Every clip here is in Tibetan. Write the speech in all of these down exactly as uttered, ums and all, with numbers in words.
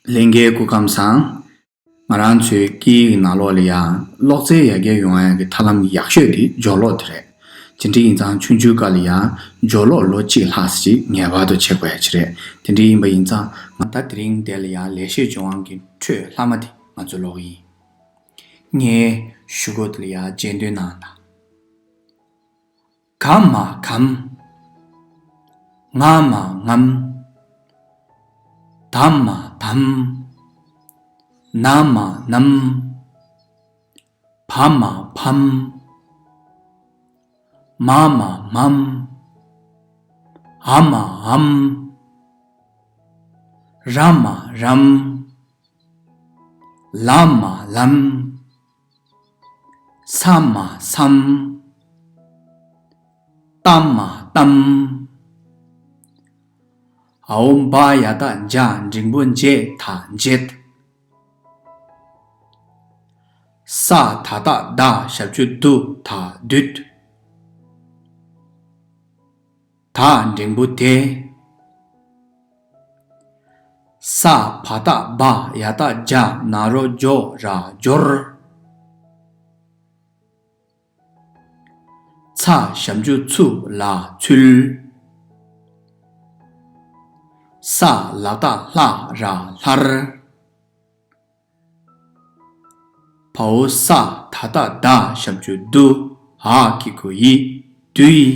ལྷན་རྒྱས་སྐུ་ཁམས་བཟང་། ང་རང་ཚོའི་སྐད་ཡིག་ནང་ལོགས་ལ་ཡང་ཀློག་རྩལ་ཡར་རྒྱས་ཡོང་ཡག་གི་ཐབས་ལམ་ཡག་ཤོས་དེ་སྦྱོར་ཀློག་དེ་རེད། དེ་འདྲ་ཡིན་ཙང་ཆུང་ཆུང་སྐབས་ལ་ཡང་སྦྱོར་ཀློག་ལོ་གཅིག་ལྷག་ཙམ་ངེས་པར་དུ་བྱེད་དགོས་ཡག་ཅིག་རེད། དེ་འདྲ་ཡིན་པ་ཡིན་ཙང་ང་ད་དེ་རིང་འདི་ལ་ཡང་ལེགས་བཤད་ལྗོན་དབང་གི་འཕྲོས་ལྷག་མ་དེ་ང་ཚོ་ཀློག་གི་ཡིན། ངས་གཞུག་གུ་དེ་ལ་ཡང་རྗེས་ཟློས་གནང་དང་། ག་མ་གམ། ང་མ་ངམ། ད་མ་དམ། ན་མ་ནམ། བ་མ་བམ། མ་མ་མམ། འ་མ་འམ། ར་མ་རམ། ལ་མ་ལམ། ས་མ་སམ། ཏ་མ་ཏམ། འའོ་བ་ཡ་བཏགས་བྱ་འགྲེང་བུ་འབྱེད་ད་འབྱེད། ས་ད་བཏགས་སྡ་ཞབས་ཀྱུ་སྡུ་ད་སྡུད། ད་འགྲེང་བུ་དེ། ས་བ་བཏགས་སྦ་ཡ་བཏགས་སྦྱ་ན་རོ་སྦྱོ་ར་སྦྱོར། ཚ་ཞབས་ཀྱུ་ཚུ་ལ་ཚུལ། ས་ལ་བཏགས་སླ་ར་སླར། བའོ་ས་ད་བཏགས་སྡ་ཞབས་ཀྱུ་སྡུ་འ་གི་གུ་འི་སྡུ་འི།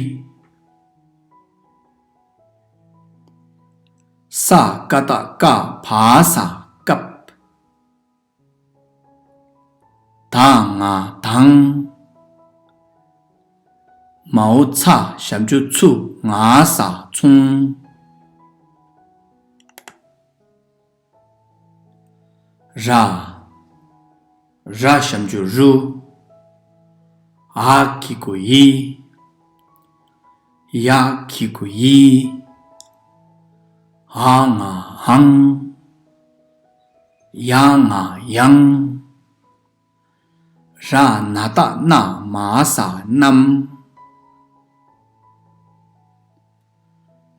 ས་ཀ་བཏགས་སྐ་བ་ས་སྐབས། ད་ང་དང་། མའོ་ཚ་ཞབས་ཀྱུ་ཚུ་ང་ས་མཚུངས། ར། ར་ཞབས་ཀྱུ་རུ། འ་གི་གུ་འི། ཡ་གི་གུ་ཡི། འ་ང་འང་། ཡ་ང་ཡང་། ར་ན་བཏགས་རྣ་མ་ས་རྣམ།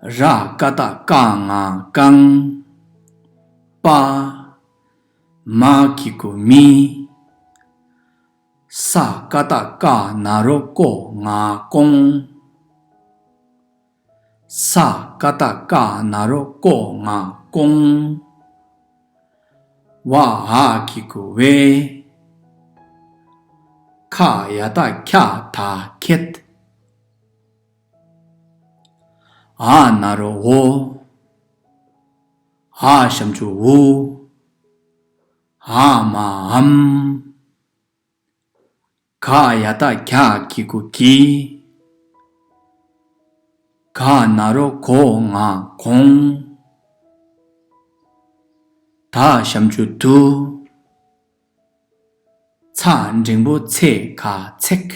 ར་ཀ་བཏགས་རྐ་ང་རྐང་། པ། མ་གི་གུ་མི། ས་ཀ་བཏགས་སྐ་ན་རོ་སྐོ་ང་སྐོང་། ས་ཀ་བཏགས་སྐ་ན་རོ་སྐོ་ང་སྐོང་། བ་འ་གི་གུ་འི། ཁ་ཡ་བཏགས་ཁྱ་ད་ཁྱད། འ་ན་རོ་འོ། འ་ཞབས་ཀྱུ་འུ། འ་མ་འམ། ག་ཡ་བཏགས་གྱ་གི་གུ་གི། ག་ན་རོ་གོ་ང་གོང་། ད་ཞབས་ཀྱུ་དུ། ཚ་འགྲེང་བུ་ཚེ་ག་ཚེག།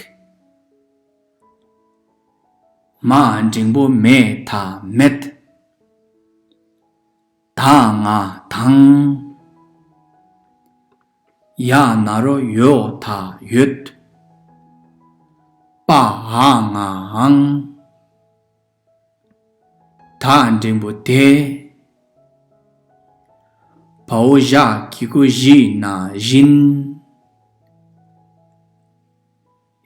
མ་འགྲེང་བུ་མེ་ད་མེད། ད་ང་དང་། ཡ་ན་རོ་ཡོ་ད་ཡོད། པ་འ་ང་འང་། ད་འགྲེང་བུ་དེ། བའོ་ཞ་གི་གུ་ཞི་ན་བཞིན།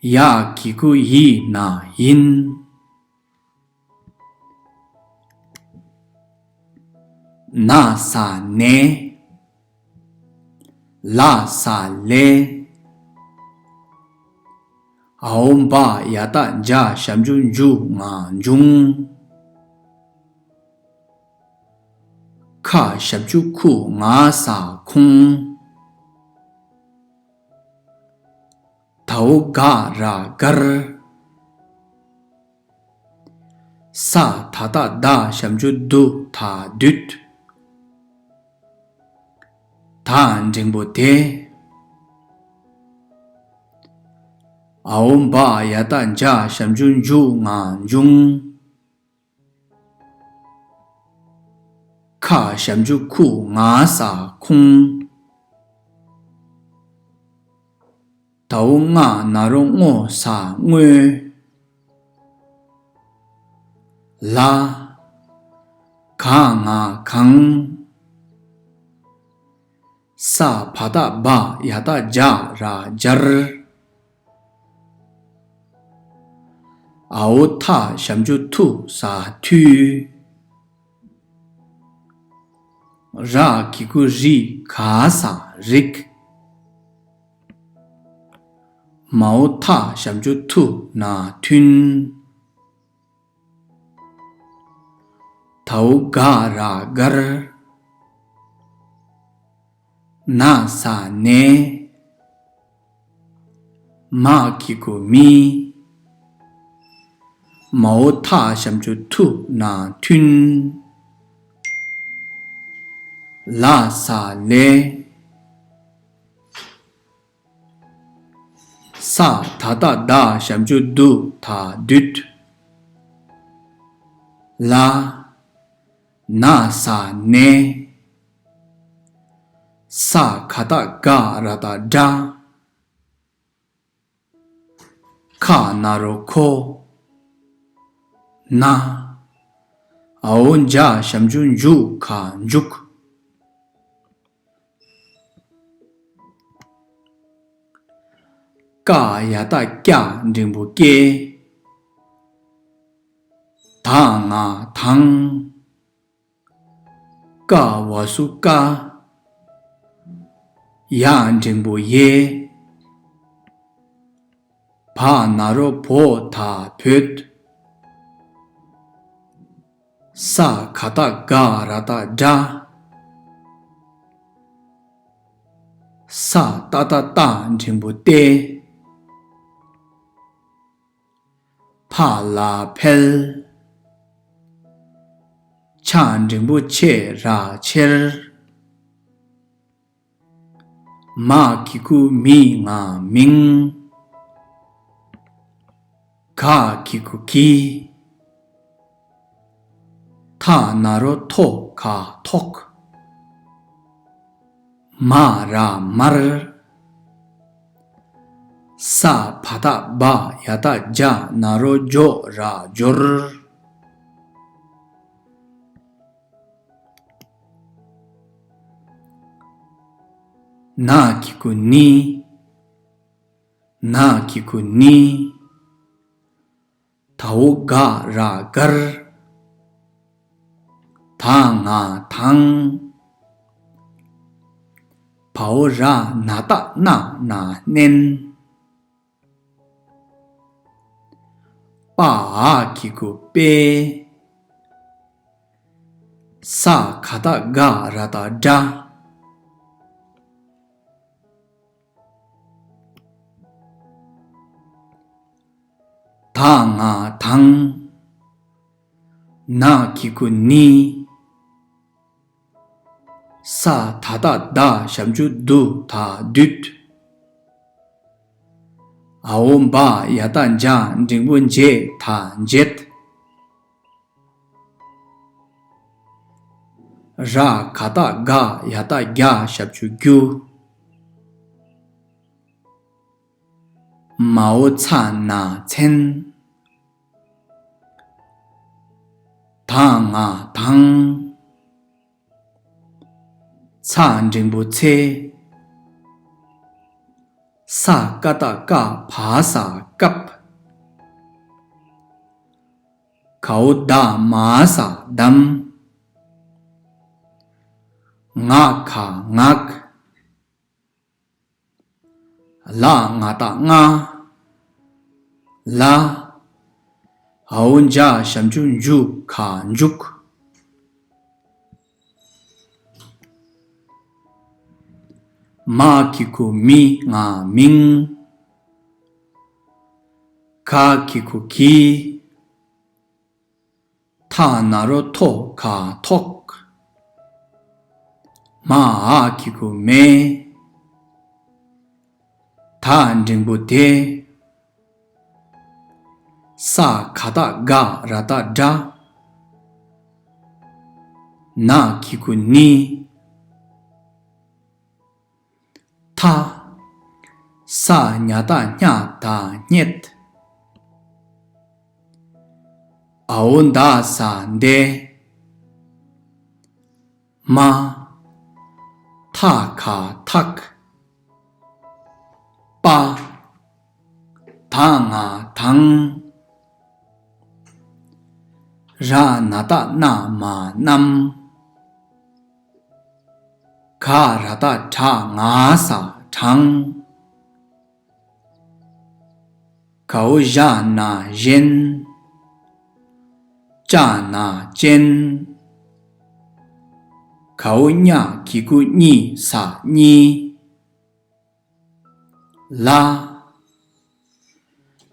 ཡ་གི་གུ་ཡི་ན་ཡིན། ན་ས་ནས། ལ་ས་ལས། འའོ་བ་ཡ་བཏགས་འཇ་ཞབས་ཀྱུ་འཇུ་ང་འབྱུང་། ཁ་ཞབས་ཀྱུ་ཁུ་ང་ས་ཁུང་། དའོ་ག་ར་གར། ས་ད་བཏགས་སྡ་ཞབས་ཀྱུ་སྡུ་ད་སྡུད། ད་འགྲེང་བུ་དེ། འའོ་བ་ཡ་བཏགས་འཇ་ཞབས་ཀྱུ་འཇུ་ང་འབྱུང་། ཁ་ཞབས་ཀྱུ་ཁུ་ང་ས་ཁུང་། དའོ་ང་ན་རོ་སྔོ་ས་སྔོས། ལ། ག་ང་གང་། ས་བ་བཏགས་སྦ་ཡ་བཏགས་སྦྱ་ར་སྦྱར། འ་འོག་ཐ་ཞབས་ཀྱུ་ཐུ་ས་ཐུས། ར་གི་གུ་རི་ག་ས་རིགས། མ་འོག་ཐ་ཞབས་ཀྱུ་ཐུ་ན་ཐུན། ད་འོག་ག་ར་སྒར། ན་ས་ནས། མ་གི་གུ་མི། མ་འོག་ཐ་ཞབས་ཀྱུ་ཐུ་ན་ཐུན། ལ་ས་ལས། ས་ད་བཏགས་སྡ་ཞབས་ཀྱུ་སྡུ་ད་སྡུད། ལ། ན་ས་ནས། ས་ག་བཏགས་སྒ་ར་བཏགས་སྒྲ། ཁ་ན་རོ་ཁོ། ན། འ་འོག་འཇ་ཞབས་ཀྱུ་འཇུ་ག་འཇུག། ཀ་ཡ་བཏགས་སྐྱ་འགྲེང་བུ་སྐྱེ། ད་ང་དང་། ཀ་བ་སུ་ཀ། ཡ་འགྲེང་བུ་ཡེ། བ་ན་རོ་བོ་ད་བོད། ས་ག་བཏགས་སྒ་ར་བཏགས་སྒྲ། ས་ཏ་བཏགས་སྟ་འགྲེང་བུ་སྟེ། ཕ་ལ་འཕེལ། ཆ་འགྲེང་བུ་ཆེ་ར་ཆེར། མ་གི་གུ་མི་ང་མིང་། ག་གི་གུ་གི། ཐ་ན་རོ་ཐོ་ག་ཐོག། མ་ར་མར། ས་བ་བཏགས་སྦ་ཡ་བཏགས་སྦྱ་ན་རོ་སྦྱོ་ར་སྦྱོར། ན་གི་གུ་ནི། ན་གི་གུ་ནི། ད་འོག་ག་ར་སྒར། ད་ང་དང་། བ་འོག་ར་ན་བཏགས་སྣ་ན་མནན། པ་འ་གི་གུ་པེ། ས་ག་བཏགས་སྒ་ར་བཏགས་སྒྲ། ད་ང་དང་། ན་གི་གུ་ནི། ས་ད་བཏགས་སྡ་ཞབས་ཀྱུ་སྡུ་ད་སྡུད། འ་འོག་འབ་ཡ་བཏགས་འབྱ་འགྲེང་བུ་འབྱེ་ད་འབྱེད། ར་ག་བཏགས་སྒ་ཡ་བཏགས་སྒྱ་ཞབས་ཀྱུ་སྒྱུ། མ་འོག་ཚ་ན་མཚན། ད་ང་དང་། ཚ་འགྲེང་བུ་ཚེ། ས་ཀ་བཏགས་སྐ་བ་ས་སྐབས། ག་འོག་ད་མ་ས་འདམ། ང་ག་ངག། ལ་ང་བཏགས་ལྔ། ལ། འ་འོག་འཇ་ཞབས་ཀྱུ་འཇུ་ག་འཇུག། མ་གི་གུ་མི་ང་མིང་། ག་གི་གུ་གི། ཐ་ན་རོ་ཐོ་ག་ཐོག། མ་འ་གི་གུ་མེ། ད་འགྲེང་བུ་དེ། ས་ག་བཏགས་སྒ་ར་བཏགས་སྒྲ། ན་གི་གུ་ནི། ཐ། ས་ཉ་བཏགས་སྙ་ད་སྙེད། འ་འོག་འད་ས་འདས། མ། ཐ་ ཐ་ག་ཐག་པ། ད་ང་དང་། ར་ན་བཏགས་རྣ་མ་རྣམས། ག་ར་བཏགས་གྲ་ང་ས་གྲངས། གའོ་ཞ་ན་གཞན། ཅ་ན་ཅན། གའོ་ཉ་གི་གུ་གཉི་ས་གཉིས། ལ།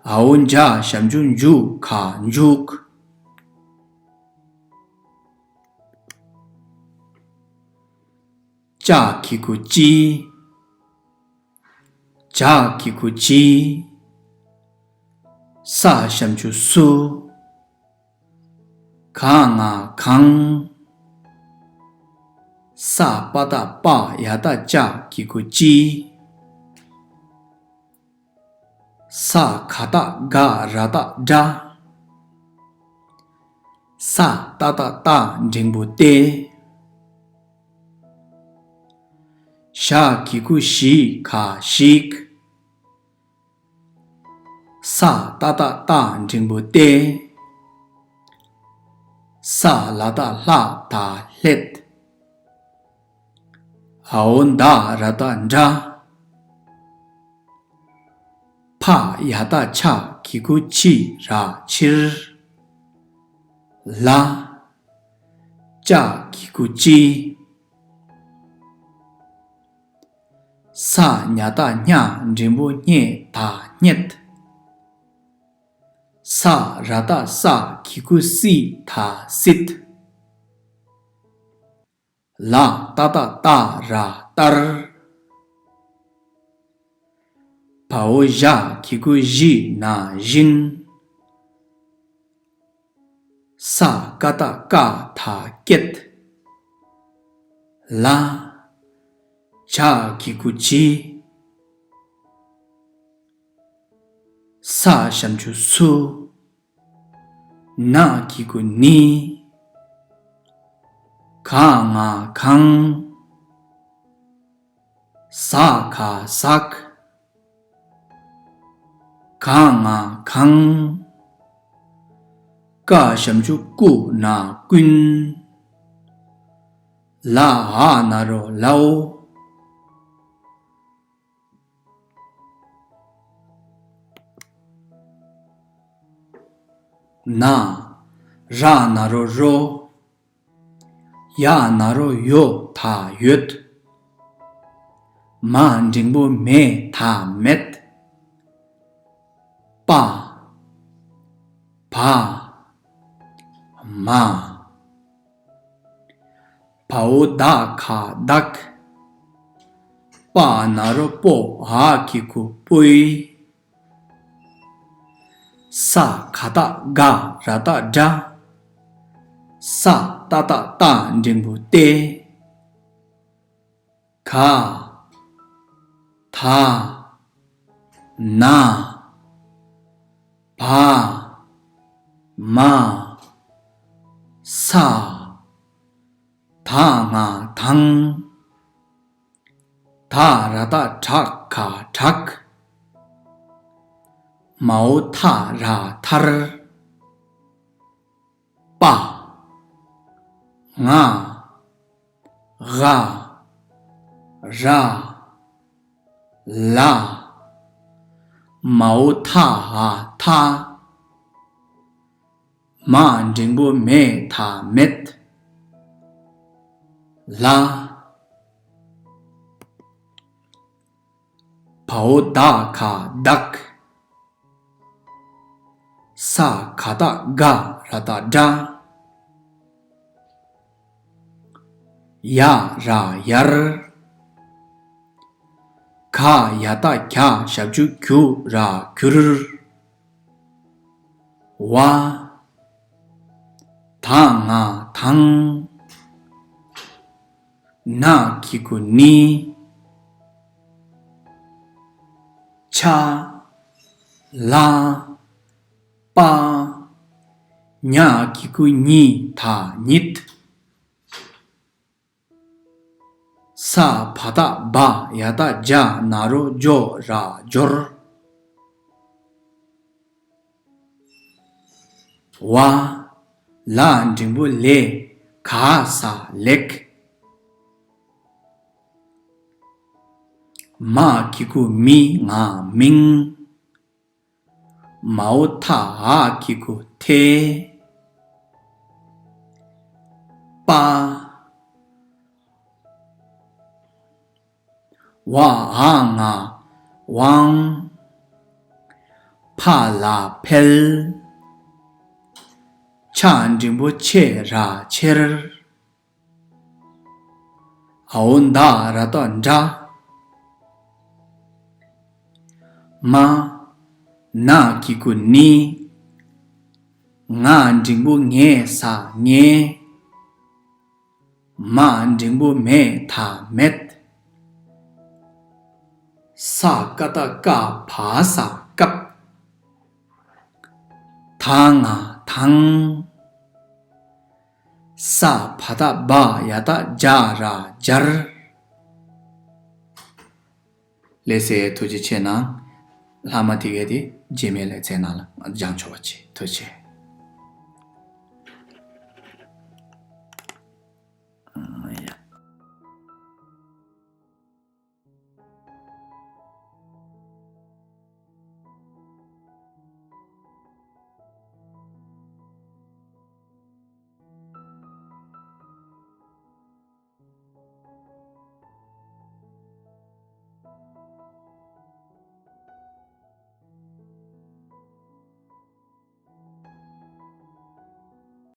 འའོ་འཇའ་ཞབས་ཀྱུ་འཇུ་ག་འཇུག་ཅ་གི་གུ་ཅི། ཇ་གི་གུ་ཇི། ས་ཞབས་ཀྱུ་སུ། ག་ང་གང་། ས་པ་བཏགས་པ་ཡ་བཏགས་ཅ་གི་གུ་ཅི། ས་ག་བཏགས་ག་ར་བཏགས་གྲ། ས་ཏ་བཏགས་སྟ་འགྲེང་བུ་སྟེ། ཞ་གི་གུ་ཞི་ག་ཞིག་ས་ཏ་བཏགས་སྟ་འགྲེང་བུ་སྟེ། ས་ལ་བཏགས་ལྷ་ད་ལྷད། འའོ་ད་ར་བཏགས་འདྲ། ཕ་ཡ་བཏགས་ཕྱ་གི་གུ་ཕྱི་ར་ཕྱིར། ལ། ཅ་གི་གུ་ཅི། ས་ཉ་བཏགས་སྙ་འགྲེང་བུ་སྙེ་ད་སྙེད། ས་ར་བཏགས་སྲ་གི་གུ་སྲི་ད་སྲིད། ལ་ཏ་བཏགས་སྟ་ར་ལྟར། བའོ་ཞ་གི་གུ་ཞི་ན་བཞིན། ས་ཀ་བཏགས་སྐ་ད་སྐད། ལ། ཇ་གི་གུ་ཇི། ས་ཞབས་ཀྱུ་སུ། ན་གི་གུ་ནི། ག་ང་གང་། ཟ་ག་ཟག་ག་ང་གང་། ཀ་ཞབས་ཀྱུ་ཀུ་ན་ཀུན། ལ་འ་ན་རོ་ལའོ། ན། ར་ན་རོ་རོ། ཡ་ན་རོ་ཡོ་ད་ཡོད། མ་འགྲེང་བུ་མེ་ད་མེད། པ། བ། མ། བའོ་ད་ག་བདག་པ་ན་རོ་པོ་འ་གི་གུ་པུས། ས་ག་བཏགས་སྒ་ར་བཏགས་སྒྲ། ས་ཏ་བཏགས་སྟ་འགྲེང་བུ་སྟེ། ག་ད་ན་བ་མ་ས་ད་ང་དང་། ད་ར་བཏགས་དྲ་ག་དྲག་མའོ་ཐ་ར་ཐར། པ། ང་། ག་ར། ལ། མའོ་ཐ་འ་ཐ། མ་འགྲེང་བུ་མེ་ད་མེད། ལ། བའོ་ད་ག་བདག་ས་ག་བཏགས་སྒ་ར་བཏགས་སྒྲ། ཡ་ར་ཡར། ག་ཡ་བཏགས་གྱ་ཞབས་ཀྱུ་གྱུ་ར་གྱུར། བ། ད་ང་དང་། ན་གི་གུ་ནི། ཆ། ལ། པ། ཉ་གི་གུ་ཉི་ད་ཉིད། ས་བ་བཏགས་སྦ་ཡ་བཏགས་སྦྱ་ན་རོ་སྦྱོ་ར་སྦྱོར། བ། ལ་འགྲེང་བུ་ལེ། ག་ས་ལེགས། མ་གི་གུ་མི་ང་མིང་། མའོ་ཐ་འ་གི་གུ་ཐེ། པ། བ་འ་ང་དབང་། ཕ་ལ་འཕེལ། ཆ་འགྲེང་བུ་ཆེ་ར་ཆེར། འའོ་ད་ར་བཏགས་འདྲ། མ། ན་གི་གུ་ནི། ང་འགྲེང་བུ་ངེ་ས་ངེས། མ་འགྲེང་བུ་མེ་ད་མེད། ས་ཀ་བཏགས་སྐ་བ་ས་སྐབས། ད་ང་དང་། ས་བ་བཏགས་སྦ་ཡ་བཏགས་སྦྱ་ར་སྦྱར། ལགས་སེ། ཐུགས་རྗེ་ཆེ་གནང་། ལྷག་མ་དེ་གས་དེ་རྗེས་མའི་ལེ་ཚན་ནང་ལ་སྦྱང་ཆོག་པ་བྱེད། ཐུགས་རྗེ་ཆེ།